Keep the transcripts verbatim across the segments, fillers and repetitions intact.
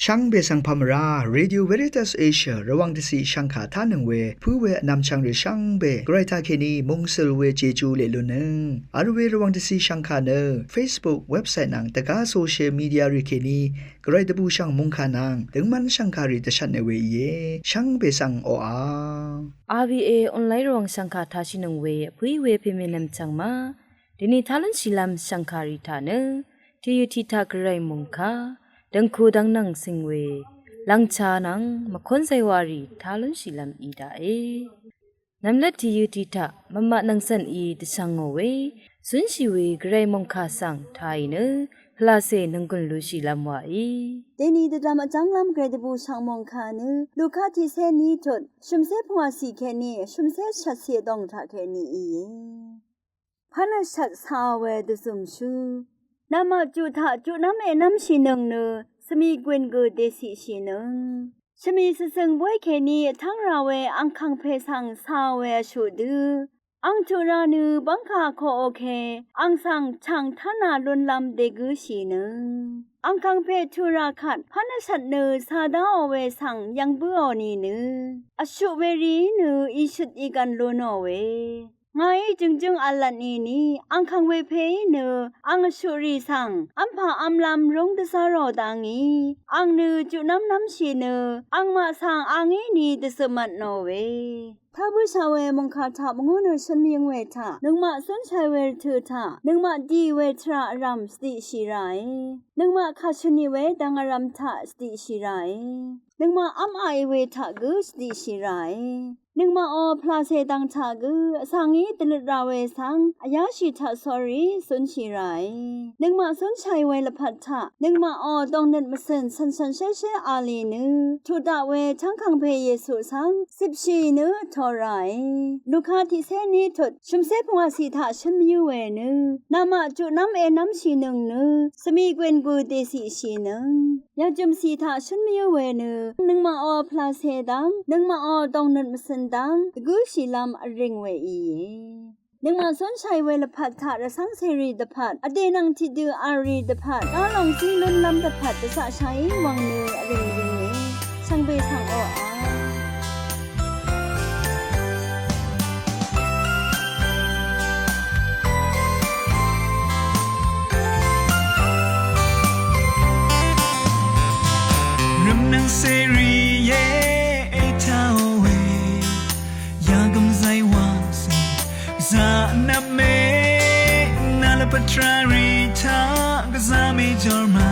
Shvngbe svng pamvrá, Radio Veritas Asia Rvwàng dvciq shvngkà tánøng we pǿ we vnvmchvng rì shvngbe, Gvray taqkèní mungsøl we Jeju leq lunnøng vl we Rvwàng dvciq shvngkà nø Facebook, website nvng dvgá social media rì kèní Gvray dvbùshv̀ng mòngkà nvng døngmv́n shv̀ngkàrì dvshvtne we íe. Shvngbe svng oqà. R V A online Rvwàng shv̀ngkà tashìnøng we vpǿí we pèmènvm chv̀ng ma. Dèni tá lúnshìlv́m shv̀ngkàrì taq nø tìyø tiq taq Gvray mòngkà dv̀ngku dv́ngnvng sing we lv̀ngcha nvng mvkónzay warì tá lúnshìlv́m í daqe. Nvmlat tìyø tiq taq mvmaq nvng cv̀n í dvshvngò we zúnshì we Gvray mòngkà svng tàì nø pvlacè nònggùn lushìlv́m wàí. Dèni dvdvm vjv́nglv́m Gvray dvbùshv̀ng mòngkà nø Luka tiqcé ní tut shø̀mcé pvngwàcì kèní shø̀mcé shvtcì vdòng taq kèní íe. Pv́n vshvt cà we dvzø̀mshú. Namaq juq taq juqnv́m ènv́mshìnøng nø svmi gwìn gø dèciqshìnøng. Shvmì svcø̀ng bóy kèní vtv́ng rà we angkàngpè svng cà we vshuq dø, ang tuq ra nø bv́ngkà koqò ke ang svng chàng tánà lunlv̄m dègǿshìnøng. Angkàngpè tuq rà kvt pv́n vshvt nø cà dáò we svng yv̄ng bǿò nìnø, vshuq werìí nø ìshøt ìgv̀n lunòe. Ngàí jø̀ngjøng v̄l lvtnìni, angkàng wepèí nø ang vshuqrì svng v́mpà v́mlv́m rúng dvzá rò dangí, ang nø juqnv́mnv́mshì nø angmaq svng angí ni dvzø̀mvtnòe. Tá bǿshà we mòngkà taq mvngú nø shøn mvyøng we taq, nøngmaq cúnshàì we rvtøq taq, nøngmaq dì we tvrà vrv̀m svdiqshì ràe. Nøngmaq kàshø̀nì we dvng vrv̀m taq svdiqshì ràe. Nøngmaq v́maqì we taq gǿ svdiqshì ràe. Nøngmaqò pvlàcè dvng taq gǿ vsvngí dvløt rà we svng vyáshì taq sórí cúnshì ràe. Nøngmaq cúnshàì we lvpat taq nøngmaqò dòngnøt mvcø̀n cv̀nshànshéshé a lì nø, tuq daq we Tv́ngkàngpè Yesu svng cipshì nø vtō ràe. Luka tiqcé ní tut shø̀mcé pvngwàcì taq shǿn mvyǿ we nø, namaq juqnv́m ènv́mshìnøng nø svmi gwìn gø dèciqshìnøng. Yajø̀mcì taq shǿn mvyǿ we nø, nøngmaqò pvlàcè dv́ng, nøngmaqò dòngnøt mvcø̀n dv́ng dvgǿshìlv́m vrìng we íe. Nøngmaq cúnshàì we lvpat taq rvcv́ng cèrì dvpvt, vdè nvng tiqdø v̄l rì dvpvt, dá lòng zí lúnlv́m dvpvt dvzaqshàí wvng nø vrìng rìnge. Shvngbe svng oqà. Rvmnvng cèrì ye ètàò we, yagv̀m zay wàcè, gvzà nvpmè, nà lvpat tvrà rì taq gvzà mèjòr ma,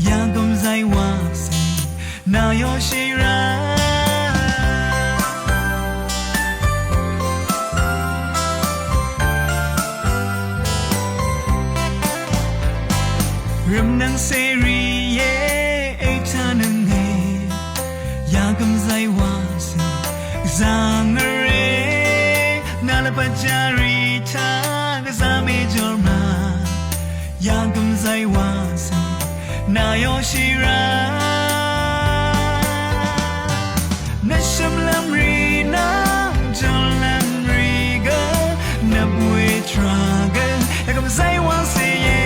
yagv̀m zay wàcè, nà yoshì rà. Rvmnvng cèrì ye ètànønge, yagv̀m zay wàcè, gvzà ngvrè, nà lvpat tvrà rì taq gvzà mèjòr ma, yagv̀m zay wàcè, nà yoshì rà. Nvshø̀mlv́m rì nvng jòlv́m rì gø, nvp we tvrà gø, yagv̀m zay wàcè ye,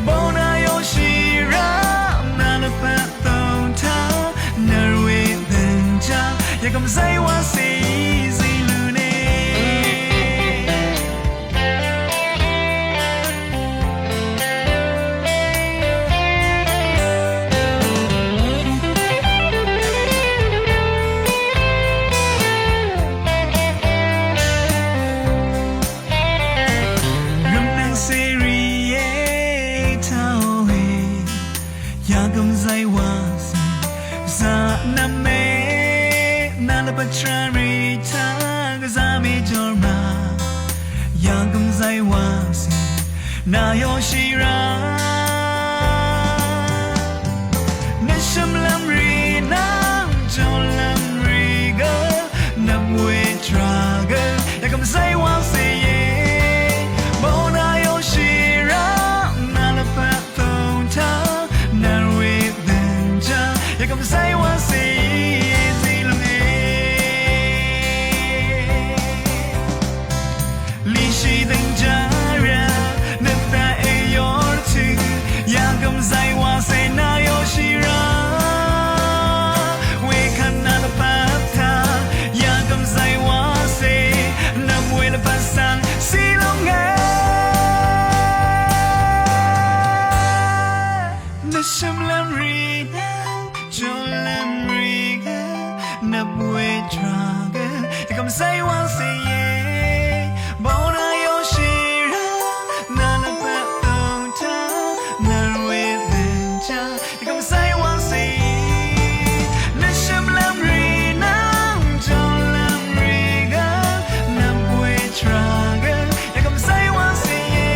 bø̀n nà yoshì rà, nà lvpat tø̀ng taq, nvr we dø̀ngjá, yagv̀m zay wàcè zí lúne. Rvmnvng cèrì ye ètàò we, yagv̀m zay wàcè, gvzà nvpmè, nà lvpat tvrà rì taq gvzà mèjòr ma, yagv̀m zay wàcè, nà yoshì rà. Nvshø̀mlv́m rì nvng jòlv́m rì gø, nvp we tvrà gø, yagv̀m zay wàcè ye, bø̀n nà yoshì rà, nà lvpat tø̀ng taq, nvr we dø̀ngjá, yagv̀m zay wàcè ye zí lúne. Lishì dø̀ngjá rà, nøt taq èyor tø̀, yagv̀m zay wàcè nà yoshì Nø shø̀mlv́m rì nø jùlv́m rì gø nvp we tvrà gø yvkvm zay wv́ng cè íe. Bóna yoshì rv́m nvlvp pvt tòng taq nvl we dø̀n taq yvkvm zay wv́ng cè íe. Nø shø̀mlv́m rì nø jùlv́m rì gø nvp we tvrà gø yvkvm zay wv́ng cè íe.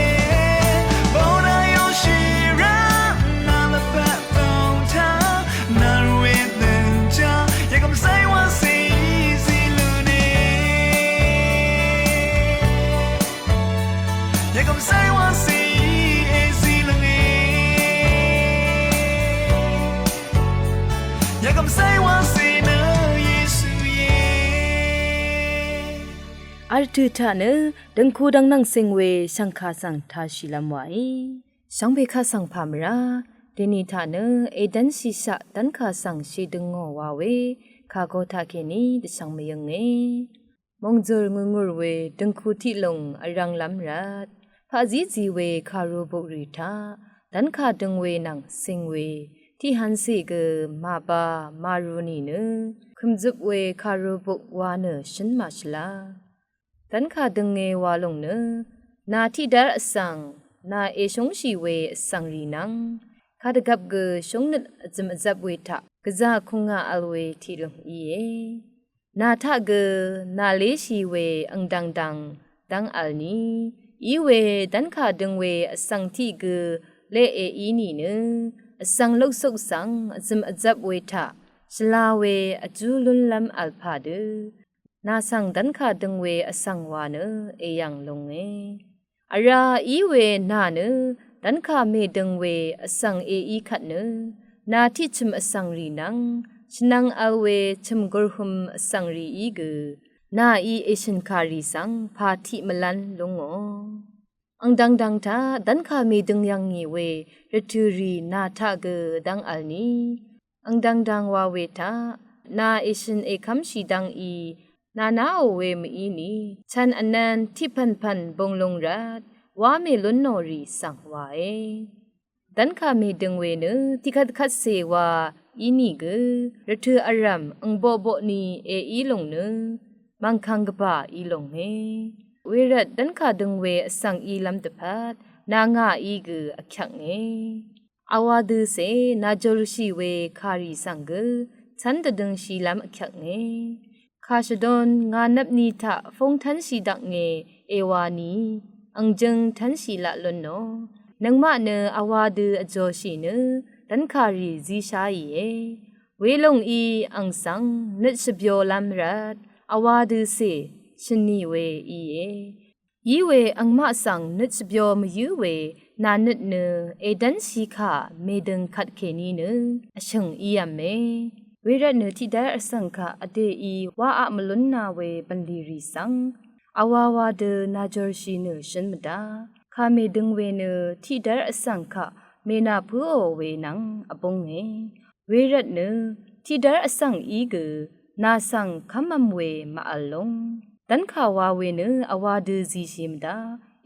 Bóna yoshì rv́m nvlvp pvt tòng taq nvl we dø̀n taq yvkvm zay wv́ng cè íe zí lúne. Yvkvm zay wv́ng cè íe zí lúne. Yvkvm zay wv́ng cè nø Yesu íe. Vl tø̀ taq nø døngku dvngnvng cing we shv̀ngkà svng tāshìlv́m wàí. Shvngbe kaq svng pà mvrá dèni taq nø èdv́nshìshaq dv́nkà svng shèdøngò wa we kàgo taqkèní dvshvng mvyønge. Mòngzø̀r ngùrngùr we døngku tiqlùng vrv̄nglv́m rvt paqzízi we kàru bukrì taq dv́nkà døng we nvng cing we tiqhvncè gø màba màru nìnø kø̀mzøp we kàru buk wa nø shǿn màshvla. Dv́nkà dønge wa lùng nø nà tiqdv́r vsvng, nà èshúngshì we vsvng rì nvng kadvgvp gø shúngnøt vzø̀m vzvp we taq gvzà kùngà vl we tiqlùng íe. Nà taq gø nà léshì we angdv̀ngdv̀ng dv́ng vl ni, í we dv́nkà døng we vsvng tiq gø leq èí nìnø vsvng luksuk svng vzø̀m vzvp we taq shvla we vjú lúnlv́m vl pà dø nà svng dv́nkà døng we vsvng wa nø èyv̀ng lunge. Vrá í we nà nø dv́nkà mèdøng we vsvng èí kvt nø nà tiqchø̀m vsvng rì nvng shvnvng vl we chø̀m gurhøm vsvng rìí gø nàí èshø̀nkà rì svng pà tiq mvlv́n lúngò. Angdv̀ngdv̀ng taq dv́nkà mèdøng yv̀ngì we rvtø̀ rì nà taq gø dv́ng vl ni, angdv̀ngdv̀ng wa we taq nà èshø̀n èkv́mshì dv́ngí nà naò we mvíni chv̀n vnv̄n tiqpv̀npv̀n bùnglung rvt wá mèlúnnò rì svng wae. Dv́nkà mèdøng we nø tiqkvtkvtcè wa ínìgø rvtø̀ vrv̀m angboqboqni èí lùng nø mv̀ngkv̀ng gvbà í lùnge. Wervt dv́nkà døng we vsvng ílv́m dvpvt nà ngàí gø vkyvknge. Vwā døcè nàjùrshì we kàrì svng gø cv́n dvdøngshìlv́m vkyvknge. Kàshvdon ngà nvpni taq fúng tv́nshì daknge èwā ni, angjøng tv́nshì laq lúnnò. Nøngmaq nø vwā dø vjòshì nø dv́nkàrì zísháìe. Welòng í ang svng nøt shvbyolv́m rvt vwā døcè shø̀nì we íe. Í we angmaq svng nøt shvbyo mvyǿ we nà nøt nø èdv́nshì kà mèdøng kvtkèní nø vshø̀ng ív̄me. Wervt nø tiqdv́r vsvng kaq vdèí wáaq mvlúnna we bv̀nlì rì svng vwā wā dø nàjùrshì nø shǿn mvdá. Kà mèdøng we nø tiqdv́r vsvng kaq mènàpǿò we nvng vbúnge. Wervt nø tiqdv́r vsvng í gø nà svng kv́mv̄m we màvl lúng. Dv́nkà wa we nø vwā dø zìshì mvdá.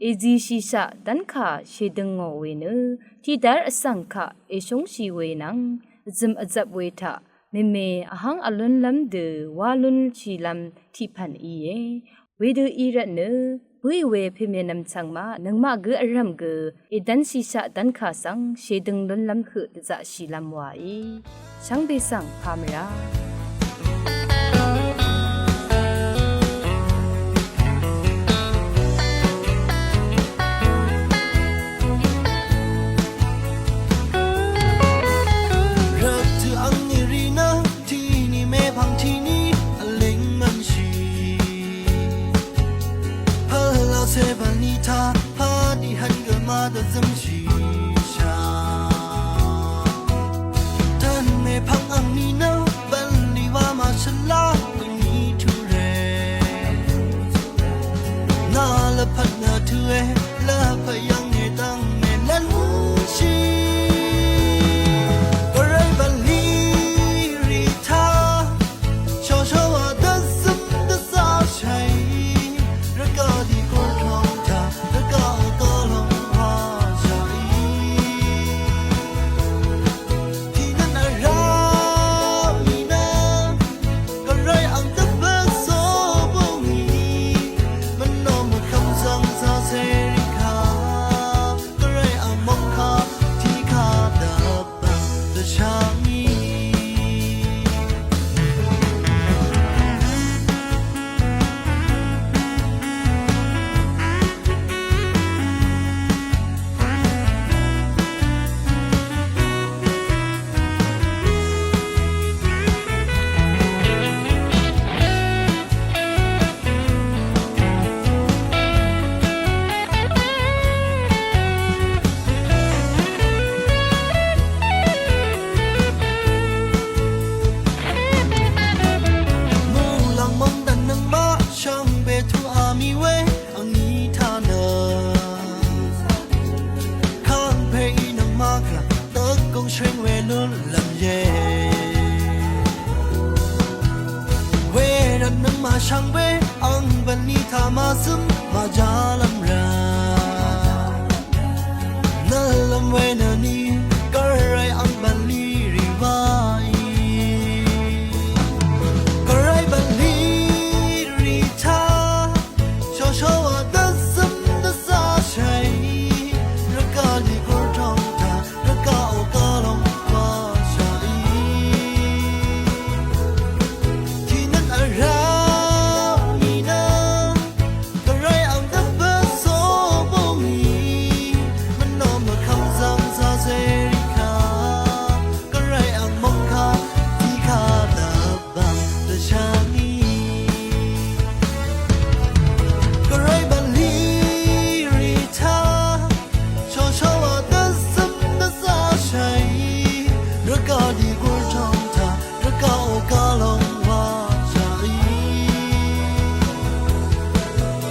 Èzìshìshaq dv́nkà shèdøngò we nø tiqdv́r vsvng kaq èshúngshì we nvng vzø̀m vzvp we taq mème vhv́ng vlúnlv́m dø wá lúnshìlv́m tiqpv̀n íe. Wedø í rvt nø bǿì we pèmènvm chvngmaq nøngmaq gǿ vrv̀m gø èdv́nshìshaq dv́nkà svng shèdøng lúnlv́m høq dvzaqshìlv́m wàí shvngbe svng pà mvrá. Rvtø̀ angní rì nø tiqni mèpv̀ng tiqni vlíng mvnshì. Pvlá cè bv̀nlì taq pà tiq hvn gø màdvzømshìshà. Dv́n mèpv̀ng angní nø bv̀n Sheng we lul lam ye. We ram nang ma shang we ang bani ta ma sum ma ja lam ra. Na lam we na ni karai ang bani ri wa i. Karai bani ri ta. Shoshowa dvzvm dvzashai, rvgaq ni gurtong ta, rvgaq o kalong washai. Tinan arau nina, karai ang dvbvso bongi, mvnom mvkam zang za zerika, karai ang mongka, tika dvbang dvshangi. Karai bali rita, shoshowa dvzvm dvzashai, rvgaq di gurtong ta, rvgaq o kalong washai.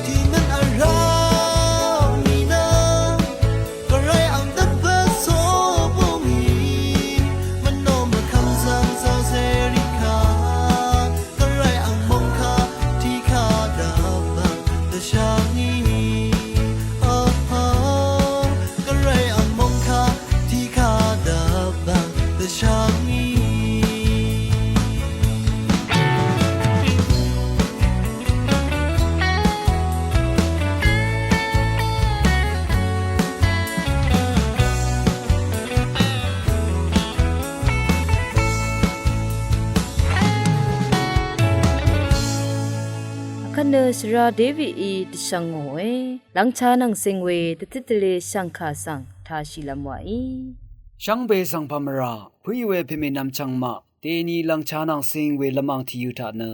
Tinan arau nina, karai ang dvbvso bongi, mvnom mvkam zang za zerika, karai ang mongka, tika dvbang dvshangi. Aha, karai ang mongka, tika dvbang dvshangi. Vkvt nø svra David í dvshvng ngòe, lvngcha nvng sing we dvtit tvle shv̀ngkà svng tāshìlv́m wàí. Shvngbe svng pàmvrà, pø̀í we pèmènvm chvngmaq, dèni lvngcha nvng sing we lvmàng tìyø̄ taq nø,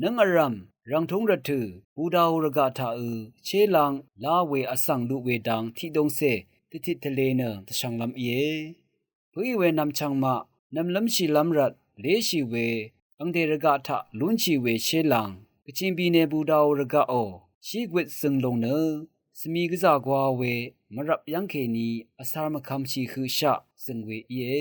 nǿng vrv̀m, rv̀ngtúng rvtø̀, budau rvgaq taqø̄, shélāng lá we vsvng luq we dang tiqdungcè, dvtit tvle nø dvshvnglv́m íe. Pø̀í we nvm chvngmaq, nvmlǿmshìlv́m rvt, léshì we, angdè rvgaq taq lúnshì we shélāng, Gvching bìne budau rvgaqò, shí gwøt zø̀ng lùng nø, svmi gvzà gwa we, mvrvp yv́ng kèní, vsar mvkvmshì høqshaq, zø̀ng we íe.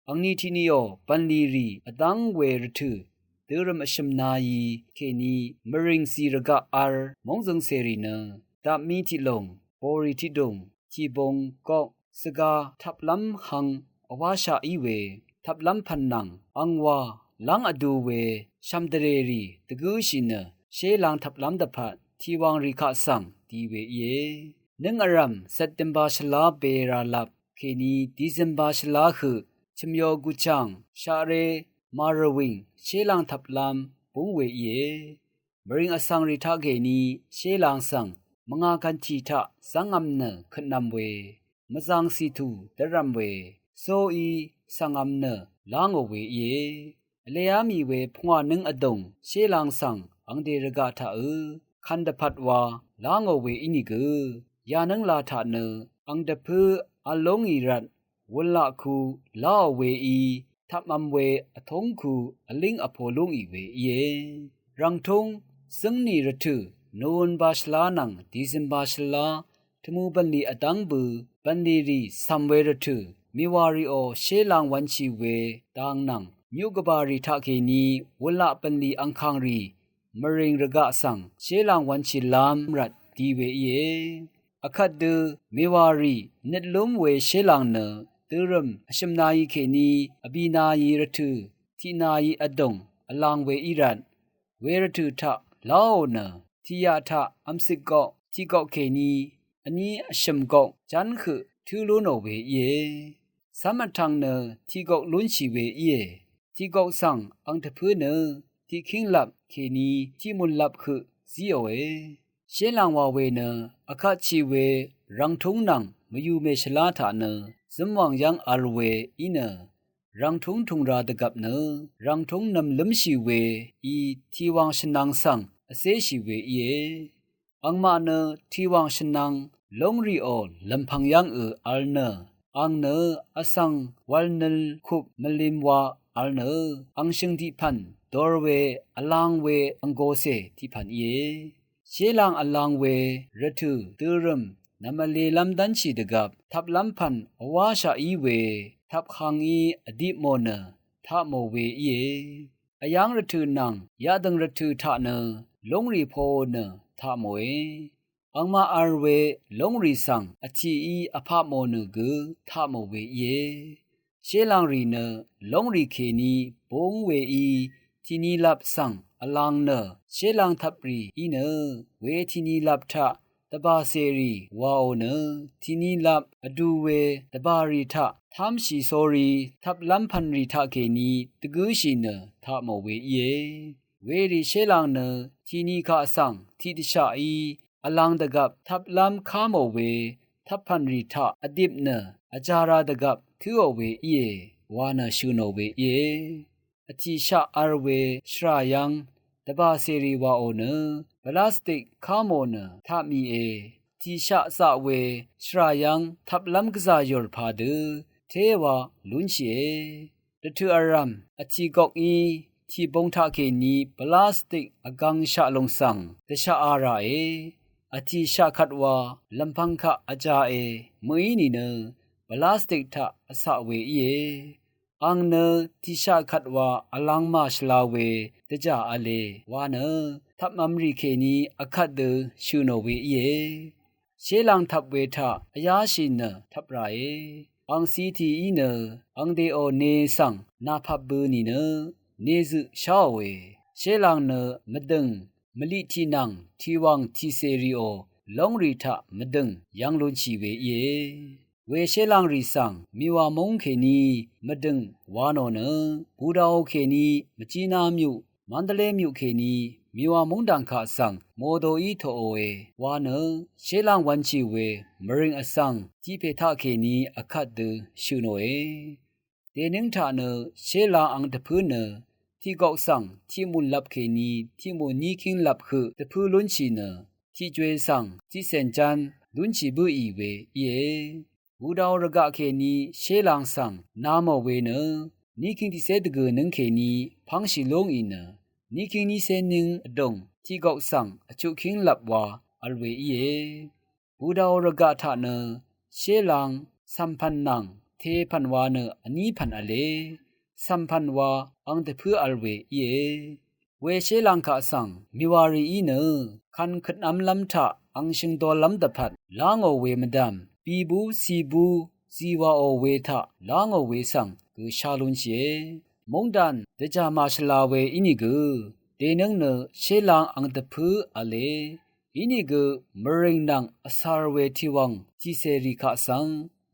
Angni tiqniò, bv̀nlì rì, vdv́ng we rvtø̀, dørø̀m vshø̀m nayi, kèní, mvrìng zì rvgaq v̄l, móngzøng cèrì nø, dapmi tiqlùng, bòrì tiqdùng, tìbung, gok, svga, tvplv́m hang, vwáshaq í we, tvplv́m pv̀n nvng, angwa, lv́ng vdu we, shv̀mdvrèrì, dvgǿshì nø, shélāng tvplv́m dvpvt, tìwàngrì kaq svng, di we íe. Nǿng vrv̀m, September shvlá bera lap, kèní, December shvlá høq, chø̀myo guchàng, shaqré, màrvwìng, shélāng tvplv́m, búng we íe. Mvrìng vsvng rì taqkèní, shélāng svng, mvngà gv̀ntì taq, zv́ngv̄m nø, køtnv̄m we, mvzàng cìtù, dv́rv̄m we, sóí, svngv̄m nø, lángò we íe. Vleá mì we, pungwà nǿng vdùng, shélāng svng, angdè rvgaq taqø̄, kvn dvpvt wa, lángò we ínìgø, yà nǿng la taq nø, ang dvpǿ, v̄l lú ngì rvt, wulaqku, láò weí, tvpmv̄m we, vtúngku, vlíng vpo lú ngì we íe. Rv̀ngtúng, zǿngnì rvtø̀, Nowember shvlá nvng, December shvlá, tvmu bv̀nlì vdv́ng bø, bv̀nlì rì, cv̀m we rvtø̀, mèwàrìò, shélāng wv̄nshì we, dang nvng, myuq gvbàrì taqkèní, wulaq bv̀nlì angkàng rì, mvrìng rvgaq svng, shélāng wv̄nshìlv́m rvt, di we íe. Vkvt dø, mèwàrì, nøt lúm we shélāng nø, dørø̀m, vshø̀m nayi kèní, vbì nayi rvtø̀, tiq nayi vdùng, vlang we í rvt, we rvtø̀ taq, láò nø, tiqyaq taq, vmcøt gok, tiqgok kèní, vní vshø̀m gok, ján høq, tǿ lú nò we íe. Cv́m vtv̄ng nø, tiqgok lúnshì we íe. Tiqgok svng, ang dvpǿ nø, tiqkíng lap, kèní, tiqmùn lap høq, zíòe. Shélāng wa we nø, vkatshì we, rv̀ngtúng nvng, mvyùmè shvlá taq nø, zǿmwàng yv́ng v̄l we, í nø, rv̀ngtúng tùngrā dvgvp nø, rv̀ngtúng nv̀mlǿmshì we, í, tìwàng shvnvng svng, vcéshì we íe. Angmaq nø, tìwàng shvnvng, lóngrìò, lv̀mpv̀ng yv́ngø, v̄l nø, ang nø, vsvng, wv̄l nøl, kup, mvlim wa, v̄l nø, ang shø̀ng tiqpv̀n, dor we, vlang we, ang gocè, tiqpv̀n íe. Shélāng vlang we, rvtø̀, dørø̀m, nv̀mvlelv́m dv́nshì dvgvp, tvplv́m pv̀n, vwáshaq í we, tvpkhvng í vdip mò nø taq mò we íe. Vyv́ng rvtø̀ nvng yadø̀ng rvtø̀ taq nø lóngrì poò nø taq mòe. Angmaq vl we lóngrì svng vtìí vpaq mò nø gø taq mò we íe. Shélàngrì nø lóngrì kèní búng weí tìnilap svng vlang nø shélàng tvprì í nø we tìnilap taq dvbàcèrì waò nø tìnilap vdu we dvbàrì taq tv́mshì sórí tvplv́m pv̀nrì taqkèní dvgǿshì nø taq mò we íe. Werì shélàng nø tìni kaq svng tiqdvshaqí vlang dvgvp tvplv́m ká mò we tvppv̀nrì taq vdip nø vjara dvgvp tǿò we íe wa nø shø̀ nò we íe. Vtìshaq vl we shvràyv́ng dvbàcèrì waò nø plastik ká mò nø taq mìe. Vtìshaq zaq we shvràyv́ng tvplv́m gvzà yùr padø téwa lúnshìe. Rvtø̀ vrv̀m vtìgok í tìbung taqkèní plastik vgvngshaq lùng svng dvshaq a ràe. Vtìshaq kvt wa lv̀mpvng kaq vjāe mø̀í nìnø plastik taq vcaq we íe. Àng nø tìshaq kvt wa vlang màshvla we dvjà v̄le wa nø tvpmvmrì kèní akvt dø shø̀ nò we íe. Shélàng tvp we taq vyáshì nø tvp ràe. Àng cìtì í nø àng dèò ne svng nàpap bø nìnø nezøq sháòe. Shélàng nø mvdø̀ng mvliq tìnvng tìwàng tìcèrìò lóngrì taq mvdø̀ng yv́ng lúnshì we íe. We shélàngrì svng mìwà múng kèní mvdø̀ng wa nò nø Budaò kèní Mvjina myuq, Mandalay myuq kèní mìwà múng dv̀ng kaq svng mòdòí toqòe wa nø shélàng wv̄nshì we mvrìng vsvng tiqpè taqkèní akvt dø shø̀ nòe. Dènǿng taq nø shélàng àng dvpǿ nø tiqgok svng tiqmùn lap kèní tiqmùn níkíng lap høq dvpǿ lúnshì nø tiqjwe svng tiqcèn ján lúnshì bǿì we íe. Budaò rvgaq kèní shélàng svng na mò we nø níkíng tiqcé dvgø̀ nǿng kèní pv́ngshì lúngì nø níkíng nícé nǿng vdùng tiqgok svng vchuqkíng lap wa vl we íe. Budaò rvgaq taq nø shélàng cv̀mpv̀n nvng tepv̀n wa nø vní pv̀n v̄le. Cv̀mpv̀n wa àng dvpǿ vl we íe. We shélàng kaq svng mìwàrìí nø kan køtnv́mlv́m taq àng shø̀ngdollv́m dvpvt lá ngò we mvdv̀m bìbú cìbú zìwàò we taq lá ngò we svng gø shá lúnshìe. Móngdàn dvjà màshvla we ínìgø dènǿng nø shélàng àng dvpǿ v̄le. Inìgø mvrìng nvng vsar we tiqwàng tìcèrì kaq svng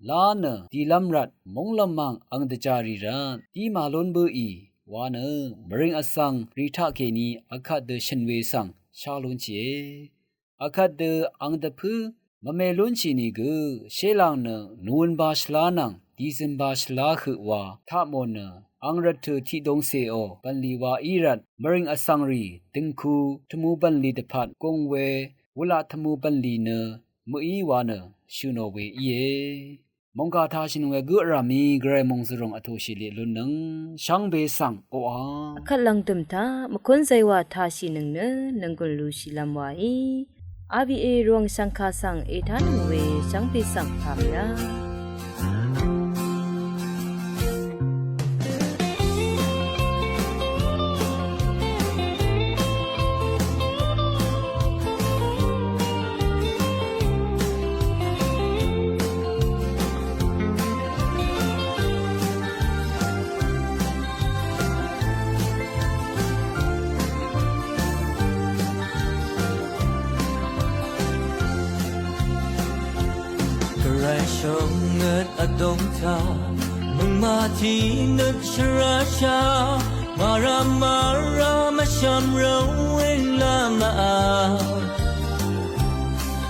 lá nø dìlv́m rvt múng lvmàng àng dvjàrì rvt dí màlún bǿì wa nø mvrìng vsvng rì taqkèní akvt dø shø̀n we svng shá lúnshìe. Akvt dø àng dvpǿ mvme lúnshì nìgø shélàng nø nùwønba shvlá nvng dìzønba shvlá høq wa taq mò nø àng rvtø̀ tiqdungcèò bv̀nlì wa í rvt mvrìng vsvngrì døngku tvmu bv̀nlì dvpvt gùng we wulaq tvmu bv̀nlì nø mø̀í wa nø shø̀ nò we íe. Mòngkà tashìnøng we gǿ vràmì Gvray mòngzø̀ròng vtòshì leq lunnøng shvngbe svng oqà. Vkvt lv̀ngdø̀m taq mvkún zaywà tashìnøng nø nònggùn lushìlv́m waí. R B A Rvwàng shv̀ngkà svng ètánøng we shvngbe svng pàmì rá. Gvray shvngøt vdòng taq mø̀ngmà tiqnøt shvrashà màrà màrà mvshv̀m rvwìng lv́m màà.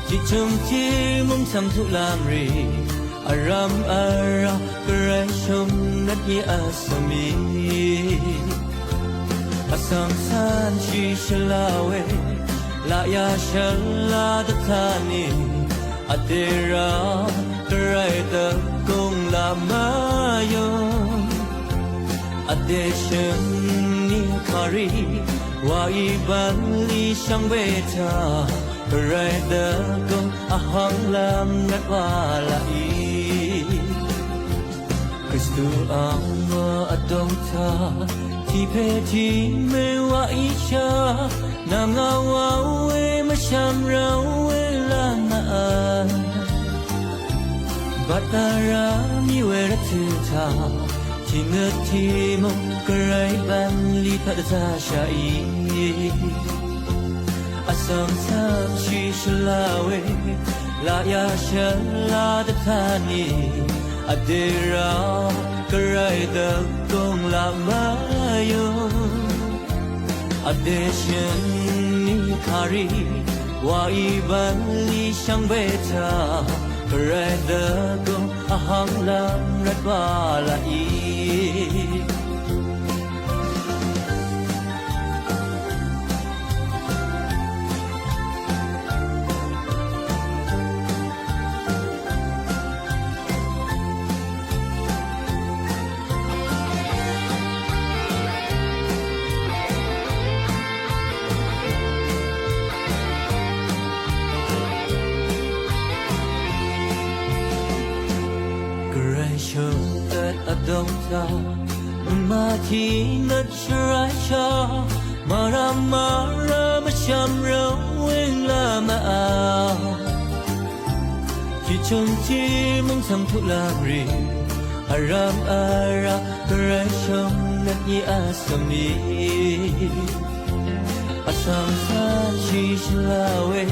Tiqchø̀m tiq mø̀msv̀m tuqlv́m rì vrv̀m vrá Gvray shvngøt í vsvmì. Vsvng cv́nshì shvlá we laqyà shvlá dvtá nì vdè rá Gvray dvgùng laq mvyǿng. Vdè shø̀n nì kàrì wàí bv̀nlì shvngbe taq Gvray dvgùng vhvng lv́m nvt wa laqì. Kristu ang mø vdòng taq tiq pè tiq mè wa íshà, nvng a wa we mvshvm rvng we lv́m nà. Bvt vrá mì we rvtø̀ taq tiq nøt tiq mòng gvray bv̀nlì pvt dvzá shàì. Vsvng cv́mshì shvlá we laqyà shvlá dvtá nì, vdè rá gvray dvgùng laq mvyùng. Vdè shø̀n nì kàrì wàí bv̀nlì shvngbe taq, gvray dvgùng vhvng lv́m rvt wa laqì. Gvray shø̀n dvt vdòng taq mvmà tiq nøt shvráshà, mvrá mvrá mvshvm rvng we lv́m nà. Tiqchø̀m tiq mòng svng tuq lv́m rì, vrv̀m vrá gvray shø̀n nøt nì vsvng nì. Vsvng cv́nshì shvlá we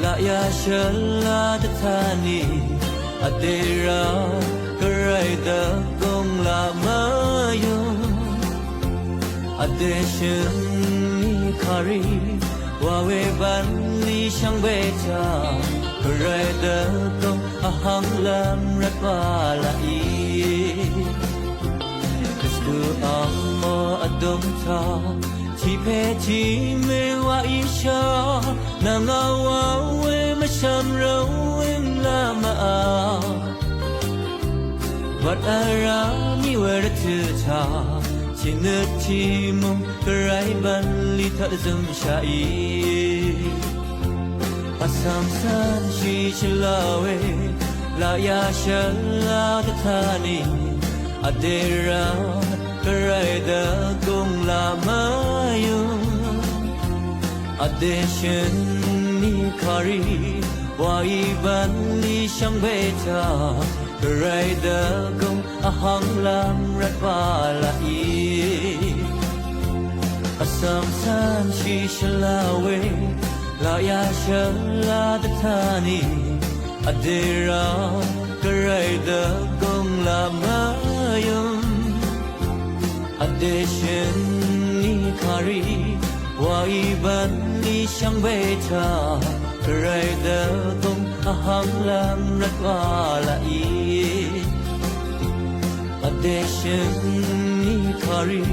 laqyà shvlá dvtá nì, vdè rá gvray dvgùng laq mvyùng. Vdè shø̀n nì kàrì wa we bv̀nlì shvngbe taq, gvray dvgùng vhvng lv́m rvt wa laqì. Kristu ang mø vdòng taq tiq pè tiq mè wa íshà, nvng a wa we mvshvm rvng we lv́m nà. Bvt vrá mì we rvtø̀ taq tiq nøt tiq mòng gvray bv̀nlì taq dvzø̀m shàì. Vsvng cv́nshì shvlá we laqyà shvlá dvtá nì, vdè rá gvray dvgùng laq mvyùng. Vdè shø̀n nì kàrì wàí bv̀nlì shvngbe taq, gvray dvgùng vhvng lv́m rvt wa laqì. Vsvng cv́nshì shvlá we laqyà shvlá dvtá nì, vdè rá gvray dvgùng laq mvyùng. Vdè shø̀n nì kàrì wàí bv̀nlì shvngbe taq, gvray dvgùng vhvng lv́m rvt wa laqì. Vdè shø̀n nì kàrì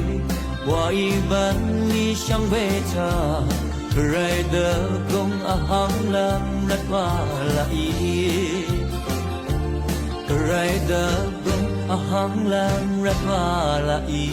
wàí bv̀nlì shvngbe taq, gvray dvgùng vhvng lv́m rvt wa laqì. Gvray dvgùng vhvng lv́m rvt wa laqì.